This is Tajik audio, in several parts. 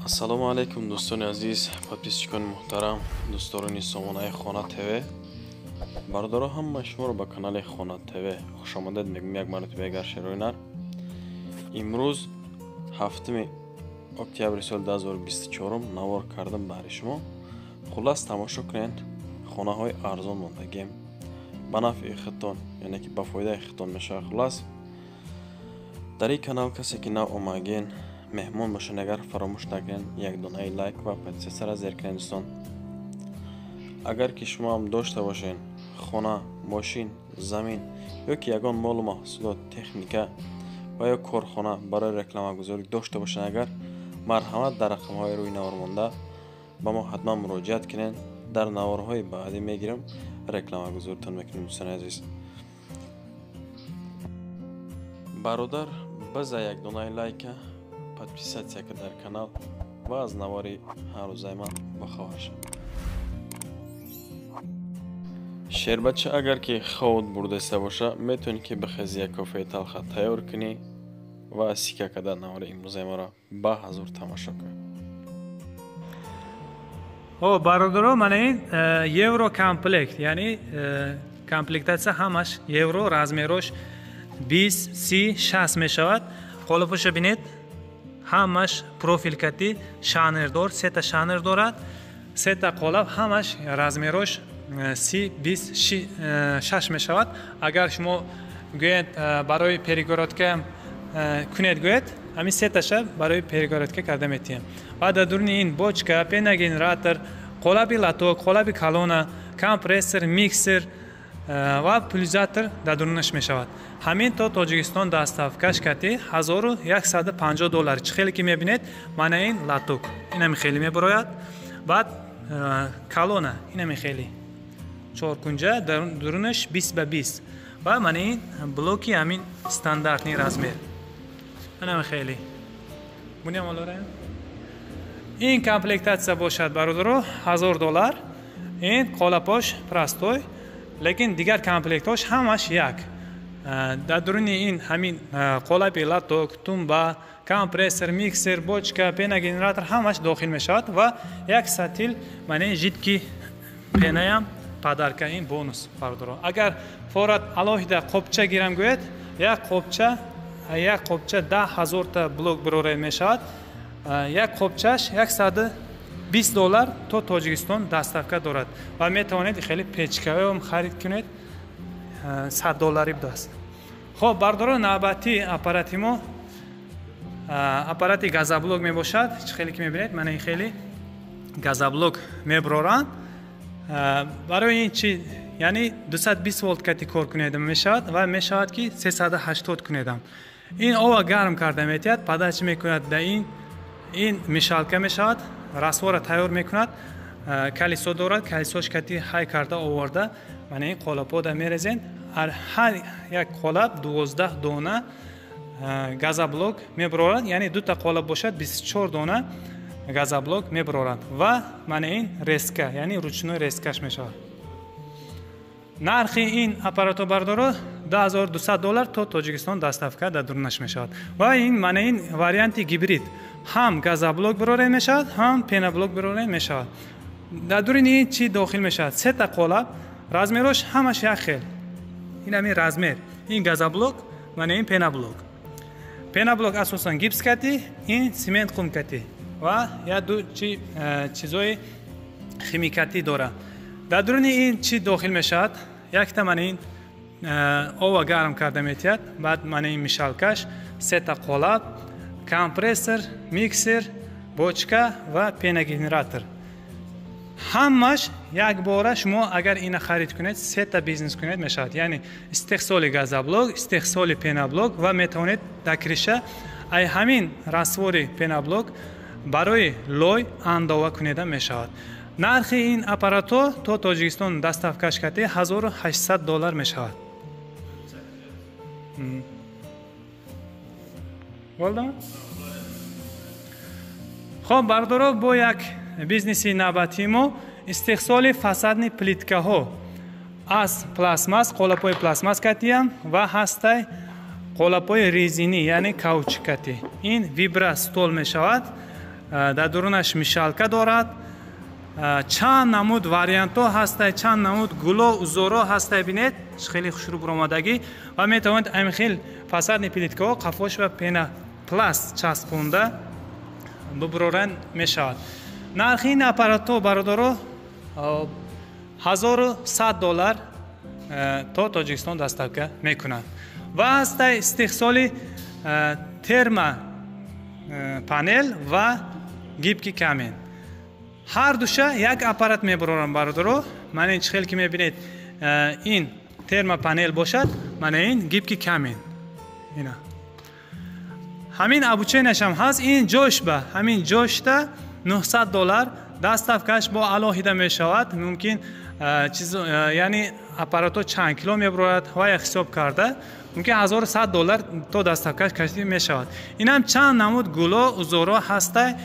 Ассалому алайкум, дӯстони азиз, подписчикони муҳтарам, дӯстдорони сомонаи Хона ТВ. Бародаро, ҳама шуморо ба канали Хона ТВ хушомадед мегӯем як маротиба агар шерои нар. Имрӯз 7 октябри соли 2024 навор кардам баҳри шумо. Хуллас, тамошо кунед, хонаҳои арзон мондагем. Ба нафъи худтон, яъне ки ба фоидаи худтон мешавад. Хуллас, дар ин канал касе ки нав омаген, меҳмон бошед, агар фаромӯш накунед як донаи лайк ва подписаться зер кунед, дӯстон. Агар ки шумо ҳам дошта бошед хона, мошин, замин ё ки ягон молу маҳсулот, техника ва ё корхона барои рекламагузорӣ дошта бошед, агар марҳамат, дар рақамҳои рӯи навор монда ба мо ҳатман муроҷиат кунед. Дар наворҳои баъдӣ мегирам, рекламагузоритон мекунем, дӯстони азиз. Бародар, биза як донаи лайка, подписаться дар канал ва аз навори ҳаррӯзаи ман бохабар шавед. Шербача, агар ки ховот бурдаиста боша, метавонӣ ки бихези, як кофеи талха тайёр кунӣ ва сика карда навори имрӯзаи моро ба ҳазур тамошо кунӣ. О, бародаро, мана ин евро комплект, яъне комплектатсия ҳамаш евро, размерош 20, 30, 60 мешавад. Қолопаша бинед, ҳамаш профилкати, шанердор, сета шанер дорад, сета қолаб, ҳамаш размерош 30, 20, 6 мешавад. Агар шумо гӯед барои перегородка кунед, гӯед, ҳамин сеташа барои перегородка карда метиҳем. Ва дар дуруни ин бочка, пеногенератор, қолаби латок, қолаби калона, компрессор, миксер ва пулизатор дар дурунаш мешавад. Ҳамин то Тоҷикистон доставкаш кати 1150 доллар. Чӣ хеле ки мебинед, мана ин латок инами хеле мебарояд, баъд калона инами хеле чоркунҷа, дар дурунаш 20 ба 20 ва мана ин блоки ҳамин стандартни размер инами хеле буням олораем. Ин комплектатсия бошад, бародаро, 1000 доллар. Ин қолапош простой, лекин дигар комплектҳош ҳамаш як. Дар дуруни ин ҳамин қолаби латок, тумба, компрессор, миксер, бочка, пеногенератор ҳамаш дохил мешавад ва як сатил мана ин жидки пенаям подарка, ин бонус, бародаро. Агар форат алоҳида қопча гирам гӯед, як қопча 10 000 та блок бирора мешавад. Як қопчаш 120 доллар, то Тоҷикистон доставка дорад ва метавонед хеле печкаам харид кунед, 100 доллари будааст. Хоб, бардоро, навбати аппарати мо аппарати газоблок мебошад. Чӣ хеле ки мебинед, мана ин хеле газоблок мебароранд. Барои ин чи, яъне 220 волт кати кор кунедам мешавад ва мешавад ки 380 кунедам. Ин ова гарм карда метиҳад, подача мекунад. Да ин мешалка мешавад, раствора тайёр мекунад, колесо дорад, колесош кати ҳай карда оварда, мана ин қолабҳода мерезен. Ҳар як қолаб 12 дона газоблок мебарорад, яъне дута қолаб бошад, 24 дона газоблок мебарорад. Ва мана ин резка, яъне ручной резкаш мешавад. Нархи ин аппаратҳо, бардоро, 2200 доллар, то Тоҷикистон доставка дар дурунаш мешавад. Ва ин мана ин варианти гибрид, ҳам газоблок бирора мешавад, ҳам пеноблок бирора мешавад. Дар дуруни ин чӣ дохил мешавад? Сета қолаб, размерош ҳамаш як хел. Ин ҳамин размер, ин газоблок, мана ин пеноблок. Пеноблок асосан гипс кати, ин цемент қум кати ва як ду чи чизои химикатӣ дорад. Дар дуруни ин чӣ дохил мешавад? Якта мана ин ова гарм карда метиҳад, баъд мана ин мешалкаш, сета қолаб, компрессор, миксер, бочка ва пеногенератор. Ҳамаш якбора шумо агар ина харид кунед, сета бизнес кунед мешавад, яъне истеҳсоли газоблок, истеҳсоли пеноблок ва метавонед дар крыша ай ҳамин раствори пеноблок барои лой андова кунеда мешавад. Нархи ин аппаратҳо то Тоҷикистон доставкаш кати 1800 доллар мешавад. Болдам? Хоб, бардоро, бо як бизнеси навбатии мо истеҳсоли фасадни плиткаҳо аз пластмасс, қолабҳои пластмасс катиям ва ҳастай қолабҳои резинӣ, яъне каучукатӣ. Ин вибростол мешавад. Дар дурунаш мишалка дорад. Чанд намуд вариантҳо ҳастай, чанд намуд гуло узоро ҳастай. Бинед, хеле хушрӯ буромадагӣ ва метавонед ҳамин хел фасадни плиткаҳо қафош ва пенопласт часпонда бубуроран мешавад. Нархи ин аппаратҳо, бародаро, $1100 то Тоҷикистон доставка мекунад. Ва ҳастай истеҳсоли термо панел ва гибкий камен. Ҳар душа як аппарат мебарорам, бародаро. Мана ин чӣ хел ки мебинед, ин термопанел бошад, мана ин гибкий камен. Ина ҳамин обученияшам ҳаст. Ин ҷош ба ҳамин ҷошта $900, доставкаш бо алоҳида мешавад. Мумкин чиз, яъне аппаратҳо чанд кило мебарорад ва як ҳисоб карда мумкин $1100 то доставкаш кашида мешавад. Инам чанд намуд гуло узоро ҳастай.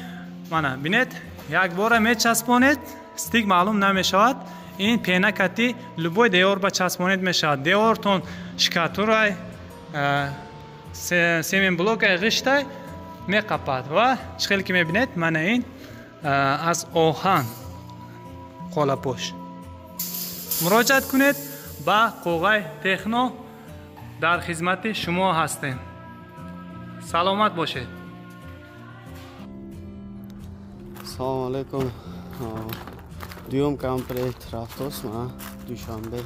Мана бинед, якбора мечаспонед, стик маълум намешавад. Ин пена кати любой девор ба часпонед мешавад. Девортон шкатурай, семенблокай, ғиштай меқапад. Ва чӣ хел ки мебинед, мана ин аз оҳан қолапош. Муроҷиат кунед ба Қоғай Техно, дар хизмати шумо ҳастем. Саломат бошед. Салом алейкум. Дуюм комплект рафтост ма Душанбе.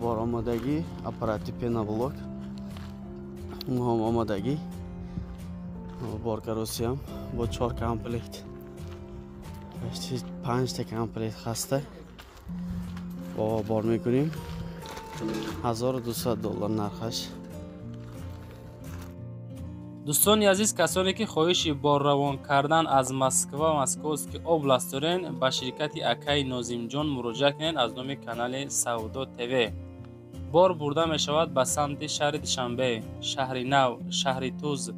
Бор омодагӣ аппарати пеноблок. Муҳим омодагӣ. Бор каросиям бо 4 комплект. 5 та комплект хаста. Бо бор мекунем. $1200 нархаш. Дӯстони азиз, касоне ки хоҳиши борравон кардан аз Москва, Московский област дорен, ба ширкати Акаи Нозимҷон муроҷиат кунед аз номи канали Савдо ТВ. Бор бурда мешавад ба самти шаҳри Душанбе, шаҳри Нав, шаҳри Туз,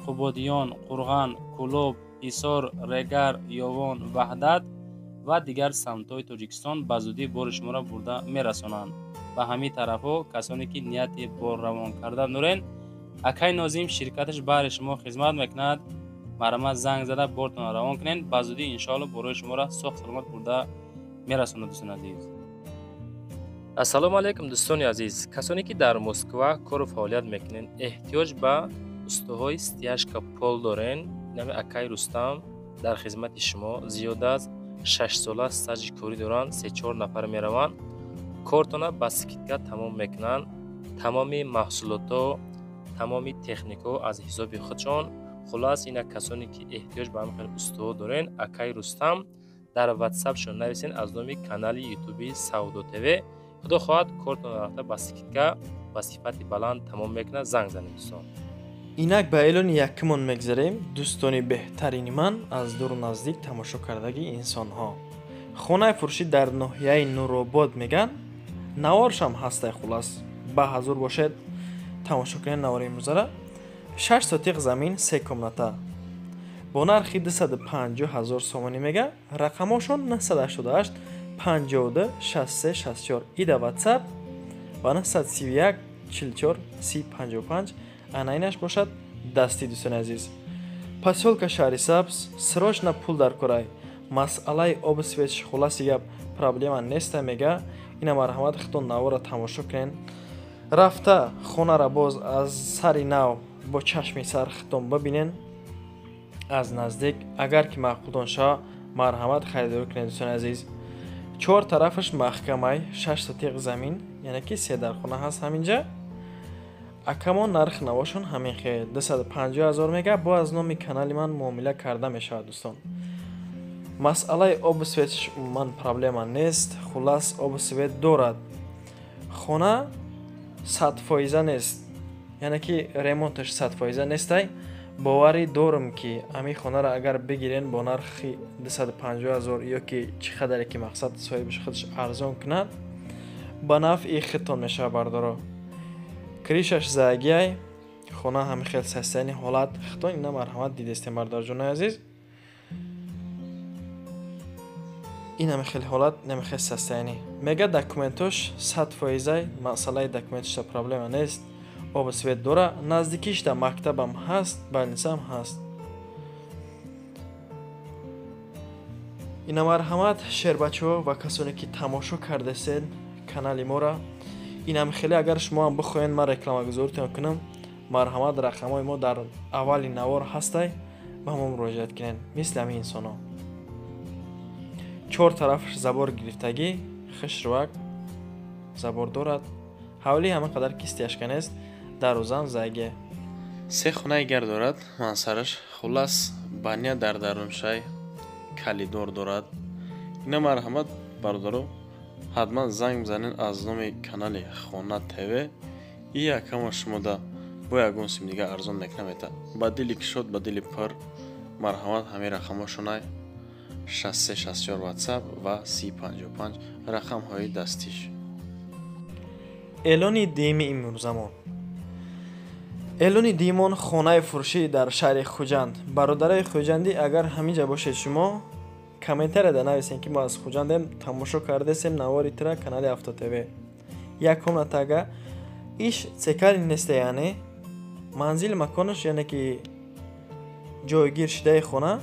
Қубодиён, Қурған, Кӯлоб, Ҳисор, Регар, Ёвон, Ваҳдат ва дигар самтҳои Тоҷикистон ба зудӣ бори шуморо бурда мерасонанд. Ба ҳамин тарафҳо касоне ки нияти борравон кардан дорен, Акай Нозим ширкаташ баҳри шумо хизмат мекунад. Марҳамат занг зада бортонро равон кунед. Ба зудӣ иншоалло борои шуморо соғ саломат бурда мерасонад. Дӯстони азиз, ассалому алайкум. Дӯстони азиз, касоне ки дар Москва кору фаъолият мекунед, эҳтиёҷ ба устоҳои стяжка пол дорен, нами Акай Рустам дар хизмати шумо. Зиёда аз 6 сола стажи корӣ доранд, 3-4 нафар мераванд, кортона ба скидка тамом мекунанд. Тамоми маҳсулотҳо, тамоми техникаҳо аз ҳисоби худшон. Хулас, ина касоне ки эҳтиёҷ ба ҳамин хел устоҳо дорен, Акай Рустам дар ватсапшон нависен аз номи канали ютуби Савдо ТВ. Худо хоҳад кортон рафта ба скидка ба сифати баланд тамом мекунад. Занг занед, дӯстон. Инак ба эълони якумон мегзарем. Дӯстони беҳтарини ман, аз дуру наздик тамошо кардаги инсонҳо. Хонаи фурӯшӣ дар ноҳияи Нуробод меган, наворшам ҳастай. Хулас, ба ҳазур бошед, тамошо кунед навори имрӯзара. 6 сотиқ замин, 3 комната бо нархи 250 000 сомонӣ мега. Рақамошон 988 52 63 64 ида WhatsApp ва 931 44 30 55. Ана инаш бошад дасти. Дӯстони азиз, посёлка Шаҳри Сабз, срочно пул дар корай, масъалаи обу свет, хуласи гап, проблема неста мега. Ина марҳамат, худтон навора тамошо кунед. Рафта хонара боз аз сари нав бо чашми сар худтон бибинен аз наздик. Агар ки маъқултон шава, марҳамат, харидорӣ кунед. Дӯстони азиз, 4 тарафаш маҳкамай, 6 сотиқ замин, яъне ки 3 дархона ҳаст ҳаминҷа. Акамон нарх навошон ҳамин хел 250 000 мега. Бо аз номи канали ман муомила карда мешавад. Дӯстон, масъалаи обу светш умуман проблема нест. Хулас, обу свет дорад. Хона 100% нест, яъне ки ремонташ 100% нестай. Боварӣ дорам, ки ҳамин хонаро агар бигирен бо нархи 250 000 ё ки чӣ қадаре ки мақсад соҳибаш худаш арзон кунад, ба нафъи худтон мешавад, бардоро. Крышаш загияй, хона ҳамин хел состояние ҳолат, худтон ина марҳамат дидестем, бародарҷонои азиз. Ин ҳамин хел ҳолат, ҳамин хел состояние мега. Документош 100%, масъалаи документошта проблема нест. Обу свет дора, наздикишда мактабам ҳаст, больницаам ҳаст. Ина марҳамат, шербачаҳо ва касоне ки тамошо кардасед канали моро, инам хеле агар шумо ҳам бихоҳед ман рекламагузоритон кунам, марҳамат, рақамҳои мо дар аввали навор ҳастай, ба мо муроҷиат кунед. Мисли ҳамин инсонҳо. Чор тарафаш забор гирифтагӣ, хушрӯак забор дорад. Ҳавлӣ ҳама қадар кистияшка нест, дарвозаам зайге. Се хонаи гар дорад мансараш, хуллас баня дар даруншай калидор дорад. Ина марҳамат, бародаро, ҳатман занг бизанед аз номи канали Хона ТВ. И якама шумода бо ягон сим дига арзон мекунамета. Ба дили кишод, ба дили пур, марҳамат, ҳамин рақамҳошонай 6364 WhatsApp ва 3055 рақамҳои дастиш. Эълони дуюми имрӯзамон. Эълони дуюмон хонаи фурӯшӣ дар шаҳри Хуҷанд. Бародарои хуҷандӣ, агар ҳаминҷа бошед шумо, комментарияда нависем, ки мо аз Хуҷандем, тамошо кардесем навори тира канали Авто ТВ. Як комнатага иш цекали несте, яъне манзил маконаш, яъне ки ҷойгир шидаи хона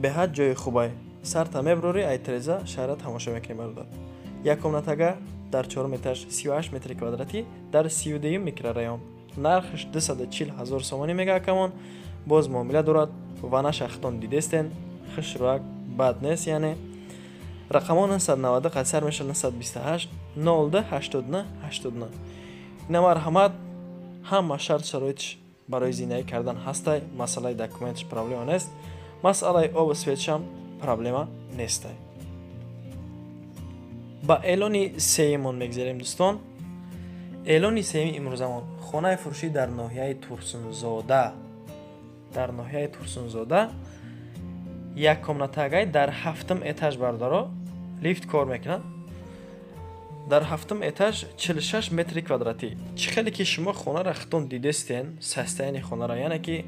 беҳад ҷои хубай. Сарта меброрӣ, ай тереза шаҳра тамошо мекунӣ, бародар. Як комнатага дар чорум этаж, 38 метри квадратӣ, дар 32 микрорайон. Нархаш 240 ҳазор сомонӣ мега акамон, боз муомила дорад. Ванаша хитон дидестен, хушрӯак бад нест, яъне рақамҳо 990 қайсар мешавад 928 02 89 89. Ина марҳамат, ҳама шарт шароитш барои зиндагӣ кардан ҳастай, масъалаи документш проблема нест, масъалаи обу светшам проблема нестай. Ба эълони сеюмон мегзарем, дӯстон. Эълони сеюми имрӯзамон хонаи фурӯшӣ дар ноҳияи Турсунзода. Дар ноҳияи Турсунзода як комнатагай дар ҳафтум этаж, бародаро, лифт кор мекунад. Дар ҳафтум этаж, 46 метри квадратӣ. Чӣ хеле ки шумо хонаро хитон дидестен, состояние хонара, яъне ки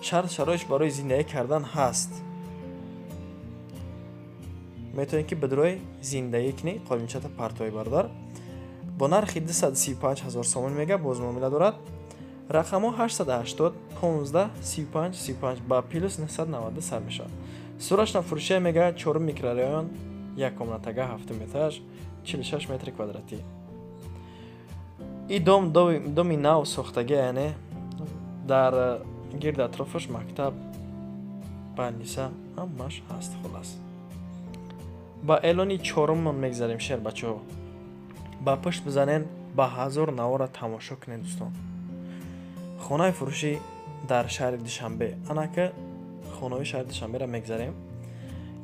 шарт шароитш барои зиндагӣ кардан ҳаст. Метавонед ки бидурой зиндагӣ кунӣ, қолинчата партои, бародар. Бо нархи 235 ҳазор сомонӣ мега, боз муомила дорад. Рақамҳо 880 15 35 35 ба плюс 990 сар мешавад. Сурашна фурӯшия мега, чорум микрорайон, як комнатага, ҳафтум этаж, 46 метри квадратӣ. И дом доми нав сохтагӣ, яъне дар гирди атрофаш мактаб, больница ҳамаш ҳаст, хуллас. Ба эълони чоруммон мегзарем, шербачаҳо. Ба пушт бизанен, ба ҳазор навора тамошо кунед, дӯстон. Хонаи фурӯшӣ дар шаҳри Душанбе. Анака хонаҳои шаҳри Душанберо мегзарем.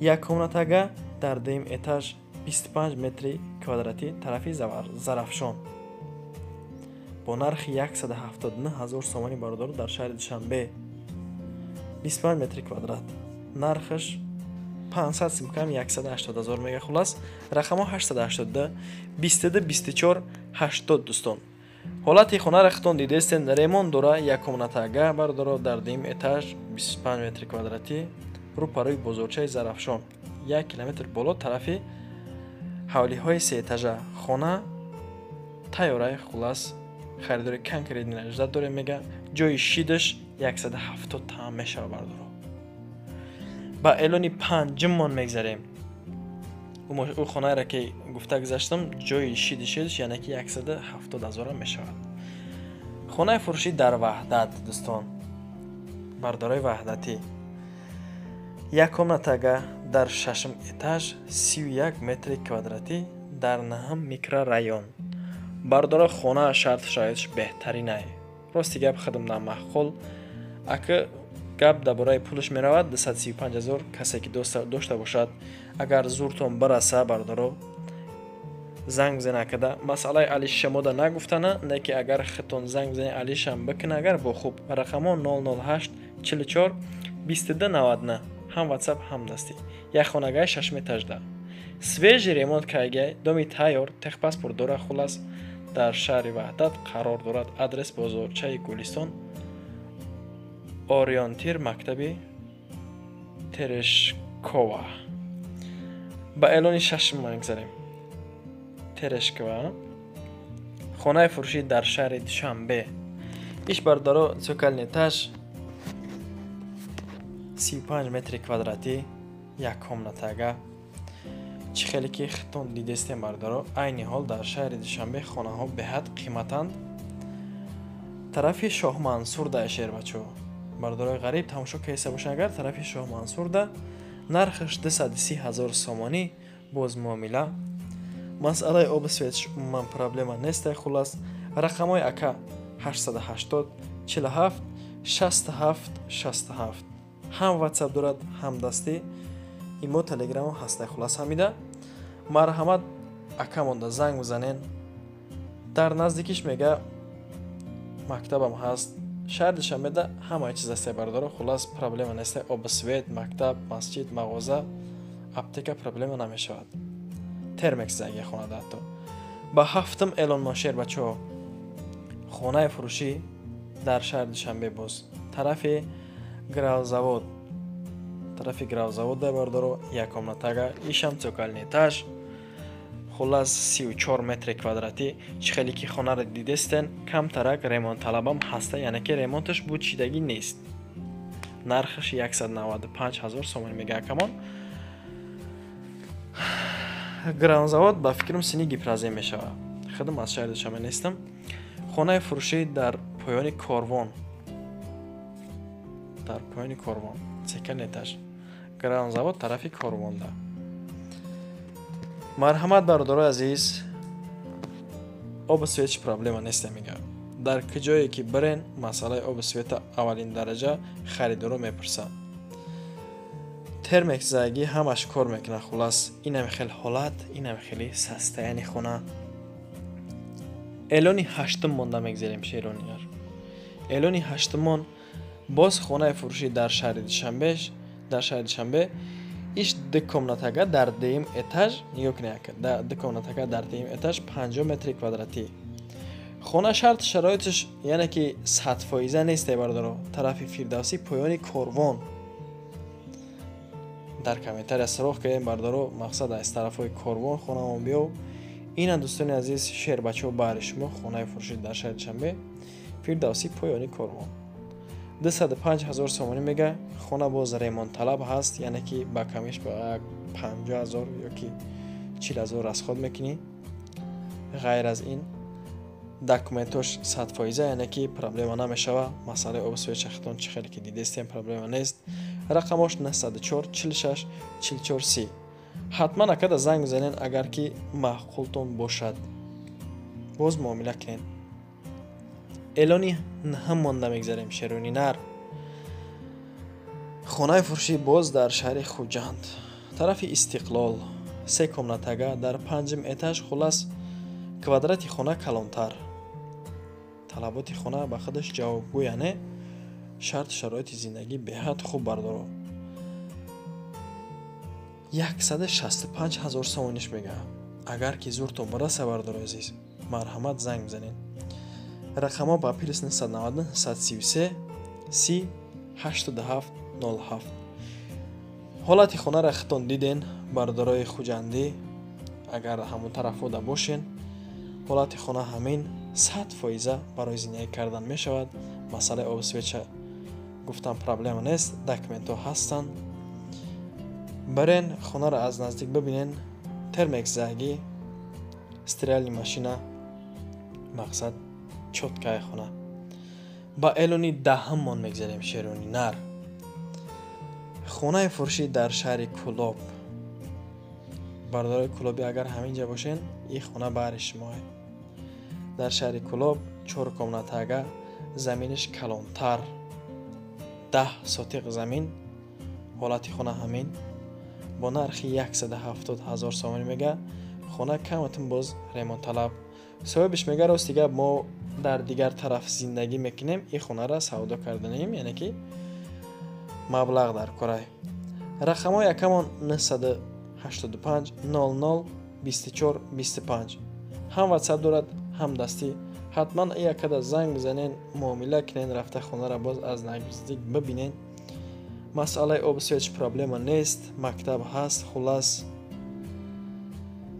Як комнатага дар дуюм этаж, 25 метри квадратӣ, тарафи Зарафшон. Бо нархи 179 ҳазор сомонӣ, бародаро, дар шаҳри Душанбе 25 метри квадрат. Нархаш 500 симкам 180 ҳазор мега, хуллас. Рақамҳо 882 22 24 80, дӯстон. Ҳолати хонаро хитон дидестен, ремонт дора, як комнатага, бародаро, дар дуюм этаж, 25 метри квадратӣ, рӯпарӯи бозорчаи Зарафшон, 1 километр боло тарафи ҳавлиҳои сеэтажа. Хона тайёрай, хуллас, харидори конкретный наждат дорем мега. Ҷои шидаш 170 таам мешавад, бародаро. Ба эълони панҷуммон мегзарем. Ӯ хонаеро ки гуфта гузаштам, ҷои шиди шидаш яъне ки 170 ҳазора мешавад. Хонаи фурӯшӣ дар Ваҳдат, дӯстон, бародарои ваҳдатӣ. Як комнатага дар шашум этаж, 31 метри квадратӣ, дар наҳум микрорайон. Бародаро, хона шарт шароитш беҳтаринай. Рости гап, худам намаъқул. Ака гап дар бораи пулаш меравад, 235 ҳазор. Касе ки дошта бошад, агар зуртон бираса, бародаро, занг бизанед акада. Масъалаи алишамода нагуфтана, не ки агар хитон занг бизанед, алишам бикуна, агар бо хуб. Рақамҳо 008 44 22 99, ҳам WhatsApp, ҳам дастӣ. Як хонагаи шашум этажда. Свежий ремонт кайгай, доми тайёр, техпаспорт дора, хуллас, дар шаҳри Ваҳдат қарор дорад. Адрес бозорчаи Гулистон, ориентир мактаби Терешкова. Ба эълони шашум мегзарем. Терешкова. Хонаи фурӯшӣ дар шаҳри Душанбе. Иш, бародаро, цокольный этаж, 35 метри квадратӣ, Як комнатага. Чӣ хеле ки хитон дидестем, бародаро, айни ҳол дар шаҳри Душанбе хонаҳо беҳад қиматанд. Тарафи Шоҳмансурда, шербачо, бародарои ғариб тамошо кайса бошанд, агар тарафи Шоҳмансурда, нархаш 230 ҳазор сомонӣ, боз муомила. Масъалаи обу светш умуман проблема нестай. Хулас, рақамҳои ака 880 47 67 67, ҳам Ватсап дорад, ҳам дастӣ, имо, Телеграмам ҳастай. Хулас, ҳамида марҳамат, ака монда занг бизанен. Дар наздикиш мега мактабам ҳаст. Шаҳри Душанбеда ҳамаи чиз ҳастай, бародаро. Хулас, проблема нестай: обу свет, мактаб, масҷид, мағоза, аптека, проблема намешавад. Термекс заги хонада ҳатто. Ба ҳафтум эълонмон, шербачаҳо, хонаи фурӯшӣ дар шаҳри Душанбе, боз тарафи Гравзавод, тарафи Гравзавод да, бародаро, як комнатага, ишам цокольный этаж. Хулас, 34 метри квадратӣ. Чӣ хеле ки хонаро дидестен, камтарак ремонтталабам ҳаста, яъне ки ремонташ бучидагӣ нест. Нархаш 195 ҳазор сомонӣ мега акамон. Гравзавод, ба фикрам, сини Гипрозем мешавад. Худам аз шаҳри Душанбе нестам. Хонаи фурӯшӣ дар поёни корвон, дар поёни корвон, цокольный этаж, Гравзавод, тарафи корвонда. Марҳамат, бародарои азиз. Обу светш проблема нест, мега. Дар куҷое ки бирен, масъалаи обу света аввалин дараҷа харидоро мепурсанд. Термекс зайгӣ, ҳамаш кор мекунад. Хулас, инам хел ҳолат, инам хели состояние хона. Эълони ҳаштум монда мегзарем, шеронияр. Эълони ҳаштумон боз хонаи фурӯшӣ дар шаҳри Душанбе, дар шаҳри Душанбе, иш ду комнатага дар дуюм этаж. Нигоҳ кунед, ака, ду комнатага дар дуюм этаж, 50 метри квадратӣ хона. Шарт шароиташ, яъне ки 100% несте, бародаро. Тарафи Фирдавсӣ, поёни корвон. Дар комментария суроғ кардем, бародаро, мақсад аз тарафҳои корвон хонаамон биёв. Ина, дӯстони азиз, шербачаҳо, баҳри шумо хонаи фурӯшӣ дар шаҳри Душанбе, Фирдавсӣ, поёни корвон, 205 ҳазор сомонӣ мега. Хона боз ремонтталаб ҳаст, яъне ки ба камиш ба 50 ҳазор ё ки 40 ҳазор расход мекунӣ. Ғайр аз ин, документош 100%, яъне ки проблема намешава. Масъалаи обу свет шахтон, чӣ хеле ки дидестем, проблема нест. Рақамош 904 46 44 30. Ҳатман акада занг бизанен, агар ки маъқултон бошад, боз муомила кунед. Эълони наҳам монда мегзарем, шерони нар. Хонаи фурӯшӣ боз дар шаҳри Хуҷанд, тарафи Истиқлол, се комнатага дар панҷум этаж. Хулас, квадрати хона калонтар, талаботи хона ба худаш ҷавобгӯ, яъне шарту шароити зиндагӣ беҳад хуб, бардоро. 165 ҳазор сомониш мега. Агар ки зуртон бираса, бардоро азиз, марҳамат, занг бизанед. Рақамҳо ба плюс 990 133 30 87 07. Ҳолати хонаро худтон диден, бародарои хуҷандӣ, агар ҳамон тарафода бошен. Ҳолати хона ҳамин, 100% барои зиндагӣ кардан мешавад. Масъалаи обу светша гуфтам, проблема нест, документҳо ҳастанд. Барен, хонаро аз наздик бибинен. Термекс зайгӣ, стиральный машина, мақсад чёткая хона. Ба эълони даҳаммон мегзарем, шерони нар. Хонаи фурӯшӣ дар шаҳри Кӯлоб. Бародарои кӯлобӣ, агар ҳамин ҷа бошен, ин хона баҳри шумое. Дар шаҳри Кӯлоб, чор комнатага, заминиш калонтар, 10 сотиқ замин. Ҳолати хона ҳамин, бо нархи 170 ҳазор сомонӣ мега. Хона каматун боз ремонтталаб. Соҳибиш мега, рости гап, мо дар дигар тараф зиндагӣ мекунем, ин хонаро савдо карданем, яъне ки маблағ дар корай. Рақамҳои акамон 985 00 24 25, ҳам Ватсап дорад, ҳам дастӣ. Ҳатман якада занг бизанен, муомила кунен, рафта хонаро боз аз наздик бибинен. Масъалаи обу светш проблема нест, мактаб ҳаст. Хулас,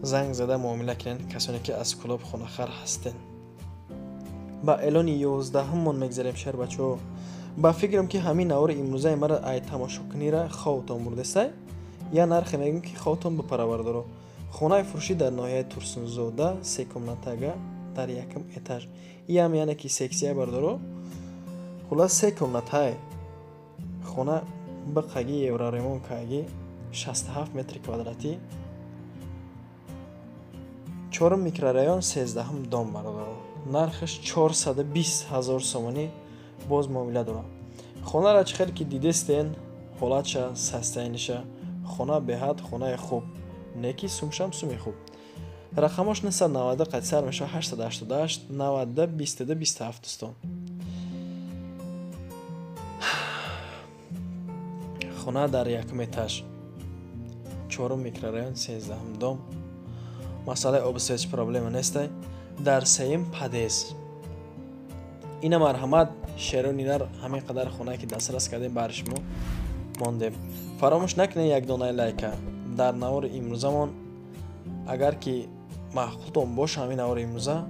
занг зада муомила кунен, касоне ки аз Кӯлоб хонахар ҳастен. Ба эълони 11-уммон мегзарем, шербачаҳо. Ба фикрам, ки ҳамин навори имрӯзаи мара ай тамошокунира хобтон бурдестай. Я нархе мегӯм, ки хобтон бипара, бародаро. Хонаи фурӯшӣ дар ноҳияи Турсунзода, се комнатага, дар якум этаж. Иам яъне ки сексия, бародаро. Хулас, се комнатае хона, биқаги, евроремонт каги, 67 метри квадратӣ, чорум микрорайон, 13-ум дом, бародаро. Нархаш 420 ҳазор сомонӣ, боз муомила дорам. Хонара чӣ хел ки дидестен, ҳолатша, состояниша, хона беҳад хонаи хуб, неки сумшам суми хуб. Рақамош 990 қад сар мешава, 888 90 22 27, дӯстон. Хона дар якум этаж, чорум микрорайон, 13-ум дом. Масъалаи обу свет проблема нестай. Дар сеюм подъезд. Ина, марҳамат, шерони нар. Ҳамин қадар хонае ки дастрас кардем, бари шумо мондем. Фаромӯш накунед як донаи лайка дар навори имрӯзамон. Агар ки маъқултон боша ҳамин навори имрӯза,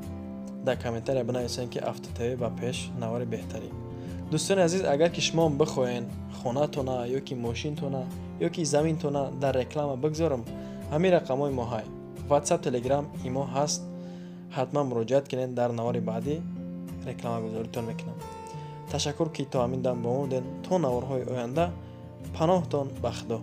дар комментария бинависед, ки Автотв ба пеш, навори беҳтарин. Дӯстони азиз, агар ки шумо бихоҳед хонатона ё ки мошинтона ё ки заминтона дар реклама бигзорам, ҳамин рақамҳои мо ҳай, WhatsApp, Telegram, имо ҳаст, ҳатман муроҷиат кунед. Дар навори баъдӣ рекламагузоритон мекунам. Ташаккур, ки то ҳамин дам бо мо будед. То наворҳои оянда, паноҳтон ба Худо.